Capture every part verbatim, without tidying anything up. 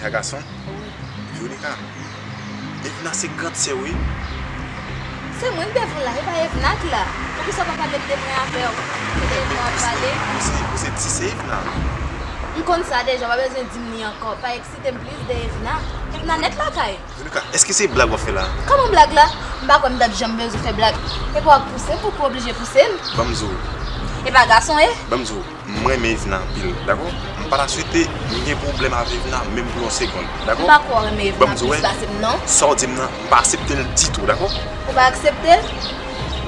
Gason, Veronica, Evna se grandsè w, wi. Se mwen k devan w la, e pa Evna k la. Poukisa w pa pale m de mwen avè w? Se de Evna w ap pale. Ou se, ou se ti sè Evna. M konn sa deja, w pa bezwen di m li ankò. Pa eksite m plis de Evna. Evna nèt lakay. Veronica, èske se blag w ap fè la? Kòman blag la? M pa kwè m t ap janm bezwen fè blag. E pa w ap pouse m, pouki w oblije pouse m? Ban m di w. E pa gason w ye? Ban m di w. M renmen Evna anpil, dakò? M pa ta swete m gen pwoblèm avè Evna menm pou yon segonn, dakò? M pa kwè w renmen Evna plis pase m, non. Sa w di m nan, m pa aksepte l ditou, dakò? Ou pa aksepte l?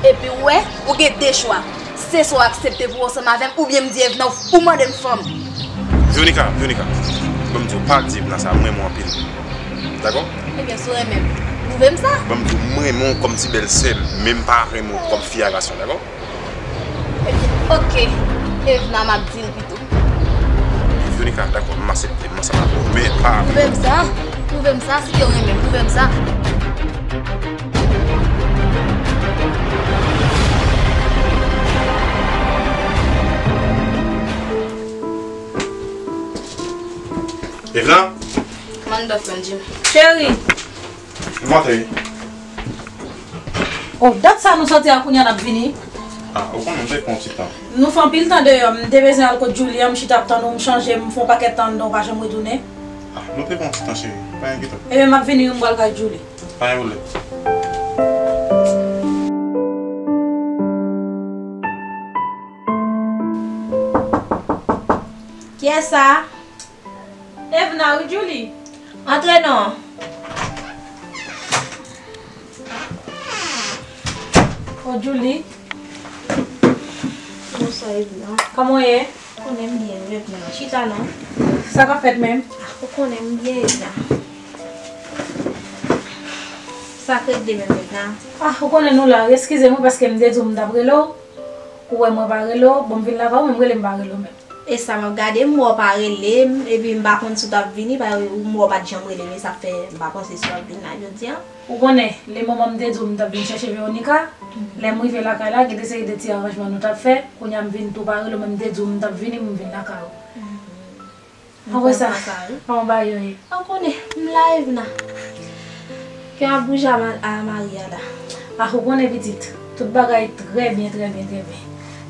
Epi w wè, ou gen de chwa. Se swa w aksepte pou w ansanm avè m, oubyen m di Evna ou, ou mande m fanm. Veronica, Veronica, ban m di w, pa di Evna sa, m renmen w anpil. Dakò? Ebyen, si w renmen m, pwouve m sa. Ban m di w, m renmen w kòm ti bèlsè m, men m pa renmen w kòm fi a gason, dakò? Ebyen, oke. Evna, m ap di l pito. Veronica, dakò, m aksepte, m ansanm avè w, men pa. Pwouve m sa. Pwouve m sa, si w renmen m, pwouve m sa. Evna? Manda Franjim. Cheri. Mwen te. Oh, dat sa nou soti a kounye a n ap vini. Ah, ou konnen m te pran yon ti tan. Nou fè anpil tan deyò. M te bezwen al kot Julie an, m chita ap tann ou, m chanje, m fè yon pakèt tan anndan, ou pa janm retounen. Ah, nou te pran yon ti tan, cheri. Pa enkyete w. Ebyen, m ap vini, wi, m pral kay Julie. Pa gen pwoblèm. Kiyès sa? Evna, wi, Julie. Antre non. Oh, Julie. Bonswa, Evna. Kòman w ye? Ou konnen m byen, wi, Evna. Chita non. Sa k ap fèt menm? Ah, ou konnen m byen, Evna. Sa k regle menm, Evna? Ah, ou konnen nou la. Eskize m wi, paske m te di w m t ap rele w. Ou wè mwen pa rele w, bon, m vin lakay ou, men m rele m pa rele w menm. E sa m ap gade, m wè w pa rele m, epi m pa konn si w t ap vini, pa, m wè w pa t janm rele m, e sa k fè m pa panse si w ap vin la jodi a. Ou konnen, le moman m te di w m t ap vin chèche Veronica, lè m rive lakay la, gen de seri de ti aranjman nou t ap fè, kounye a m vin tou pa rele w, men m te di w m t ap vini pou m vin lakay ou. Apre sa, kòman bagay yo ye? Ou konnen, m la, Evna. Kè m ap bouje a Ma-, a Maria la. Ah, ou konnen, pitit, tout bagay trè byen, trè byen, trè byen.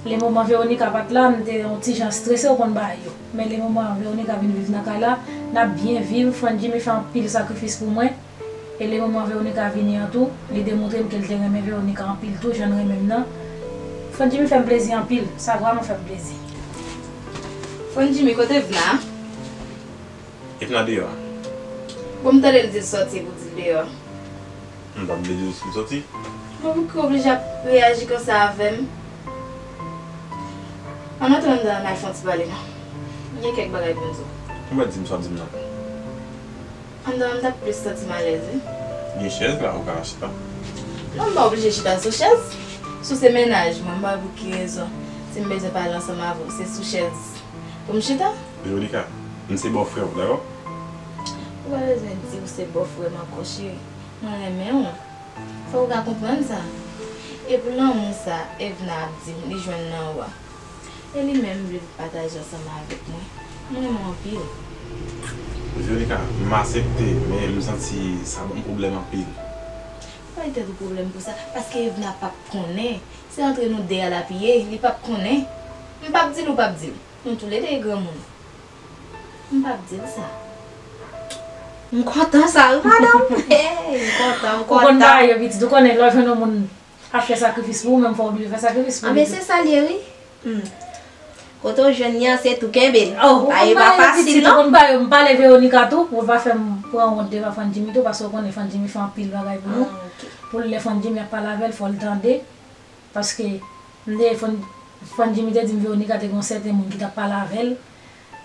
Le moman Veronica pa t la, m te yon ti jan strese, ou konn bagay yo. Men le moman Veronica vin viv nan kay la, n ap byen viv. Franjimi fè anpil sakrifis pou mwen. E le moman Veronica vini an tou, li demontre m ke l te renmen Veronica anpil tou, jan l renmen m nan. Franjimi fè m plezi anpil, sa vrèman fè m plezi. Franjimi, kote Evna? Evna deyò a. Bon, m tande l di l sòti, pou di l deyò. M pa t vle di l sòti. Bon, pouki w oblije ap reyaji konsa avè m? Ann antre anndan an, n al fè yon ti pale non. M gen kèk bagay pou m di w. Ou mèt di m sa w ap di m nan. Anndan an, m t ap plis santi m alèz, wi. Gen chèz la, ou ka chita. Non, m pa oblije chita sou chèz. Si w se mennaj mwen, m pa wè pou ki rezon, si m bezwen pale ansanm avè w, se sou chèz pou m chita. Veronica, m se bòfrè w, dakò? Ou pa bezwen di ou se bòfrè m ankò, cheri. Mwen renmen w. Fòk ou ka konprann sa. E pou lanmou sa Evna ap di m li jwenn nan ou a. E li menm vle pou l pataje ansanm avèk mwen. Mwen renmen w anpil. Veronica, m aksepte, men m santi sa ban m pwoblèm anpil. Bay tèt ou pwoblèm pou sa, paske Evna p ap konnen. Se antre nou de a l ap ye, li p ap konnen. M p ap di l, ou p ap di l. Nou toulede granmoun. M p ap di l sa. M kontan sa, wi, madanm. Hey, m kontan, m kontan. Ou konn bagay yo, pitit, ou konnen lè w jwenn yon moun ap fè sakrifis pou ou, menm fò w oblije fè sakrifis pou li tou. Anben, se sa l ye, wi. Hmm. Kote w jwenn li an, se tou kenbe l. Oh, ou konn bagay yo, pitit, ou konn bagay yo. M pale Veronica tou, pou l pa fè m pran wont devan Franjimi tou, paske ou konnen Franjimi fè anpil bagay pou nou. Ah, ok. Pou lè Franjimi ap pale avè l, fò l tande. Paske m te, Fran-, Franjimi te di m Veronica te gen yon sèten moun ki t ap pale avè l.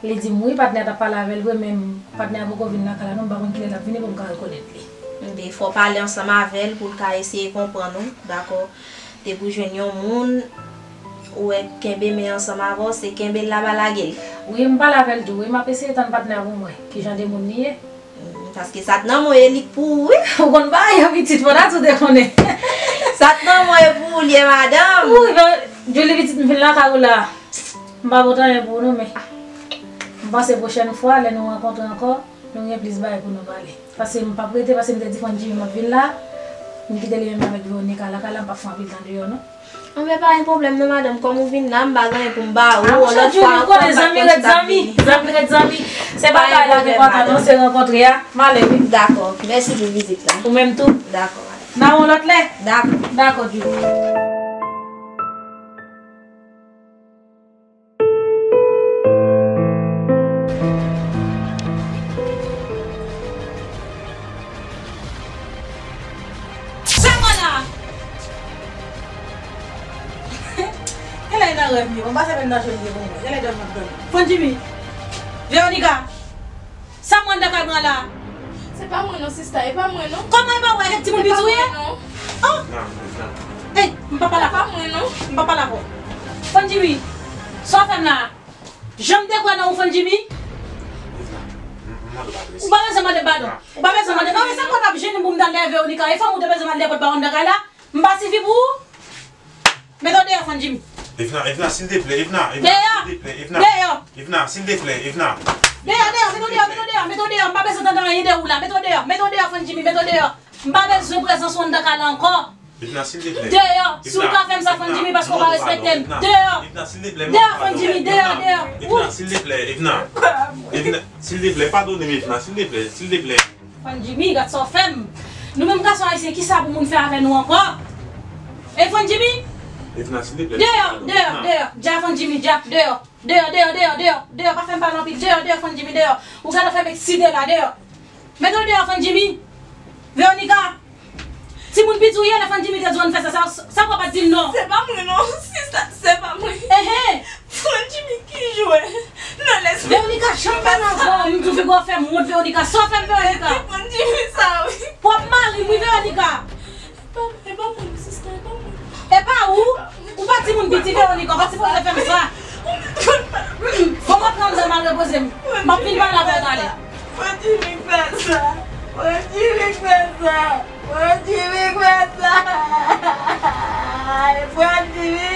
Li di m, wi, patnè a t ap pale avè l vre, men patnè a poko vin lakay la non, m pa konn kilè l ap vini pou m ka rekonèt li. Ebyen, fò w pale ansanm avè l pou l ka eseye konprann ou, dakò? Depi w jwenn yon moun, ou wè k kenbe men ansanm avè w, se kenbe l la, pa lage l. Wi, m pale avè l tou, wi, m ap eseye tann patnè a pou m wè kijan de moun li ye. Paske sa t nan men w, e li k pou ou, wi. Ou konn bagay yo, pitit, fò w ta tou te konnen. Sa t nan men w, e pou ou l ye, madanm. Wi, men, Julie, pitit, m vin lakay ou la. M pa pot anyen pou ou non, men m panse pwochèn fwa, lè nou rankontre ankò, Nou gen plis bagay pou nou pale. Paske m p ap rete, paske m te di Fondjimi m ap vin la. M kite li menm avèk Veronica la, kay la m p ap fè anpil tan deyò non. Anben pa gen pwoblèm non madanm, kòm ou vin la, m pa gen anyen pou m ba ou, yon lòt fwa ankò m pa t konn si t ap vini. Zanmi ret zanmi, zanmi ret zanmi. Se pa bagay la ki enpòtan non, se rankontre a. M ale wi. Dakò, mèsi pou vizit la. Ou menm tou. Dakò madanm. N a yon lòt lè. Dakò. Dakò Djoulie. Sa mwen la! Genlè e nan rèv m ye, mwen pa sa menm nan je m ye pou mwen. Genlè dòmi m ap dòmi. Fondjimi! Veronica! Sa mwen anndan kay mwen la? Se pa mwen non sista, e pa mwen non. Kòman e pa ou e kèk timoun piti ou ye? Oh! Ey, m pa pale avè w. M pa pale avè w. Fondjimi, sa w fè m la? Jan m te kwè nan ou Fondjimi? Ou pa bezwen mande padon. Ou pa bezwen mande padon. Sa mwen ap jennen pou m t al dèyè Veronica? E fanm ou te bezwen m al dèyè pou l pa anndan kay la? M pa sifi pou ou? Mete w deyò Fondjimi. Evna, Evna, silteplè, Evna, Evna, silteplè, Evna. Evna, silteplè, Evna. Deyò, deyò, mete w deyò, mete w deyò, mete w deyò. M pa bezwen tande anyen de ou la. Mete w deyò, mete w deyò Fondjimi, mete w deyò. M pa bezwen prezans ou anndan kay la ankò. Evna, silteplè. Deyò, si w ka fè m sa Fondjimi, paske w pa respekte m. Deyò. Evna, silteplè. Deyò Fondjimi, deyò, deyò. Evna, silteplè, Evna. Evna, silteplè, padone m, Evna, silteplè, silteplè. Fondjimi, gad sa w fè m. Nou menm gason ayisyen, kisa pou moun fè avè nou ankò? E Fondjimi? Evna, silteplè. Deyò, deyò, deyò. Dja Fondjimi, dja, deyò. Deyò, deyò, deyò, deyò. Deyò, pa fè m pale anpil. Deyò, deyò, Fondjimi, deyò. Ou gentan fè m eksite la, deyò. Mete w deyò, Fondjimi. Veronica. Timoun piti w ye, lè Fondjimi te di w ann fè sa, sa, sa w pa di l non? Se pa mwen non, sista, se pa mwen. Enhen. Fondjimi ki jwè nan lespri. Veronica, jan m pale avè w, m di w Vigo fè m wont, Veronica. Sa w fè m, Veronica? Fondjimi sa, wi. Pwòp mari m, wi, Veronica. E pa, e pa mwen, sista, e pa mwen. E pa ou? Ou pa timoun piti, Veronica, ou pa sipoze fè m sa. Mm, mm. Bon, m ap pran zam al repoze m. M ap vin pale avè w talè. Fondjimi k fè sa. Fondjimi k fè sa. Fondjimi k fè sa. Fondjimi.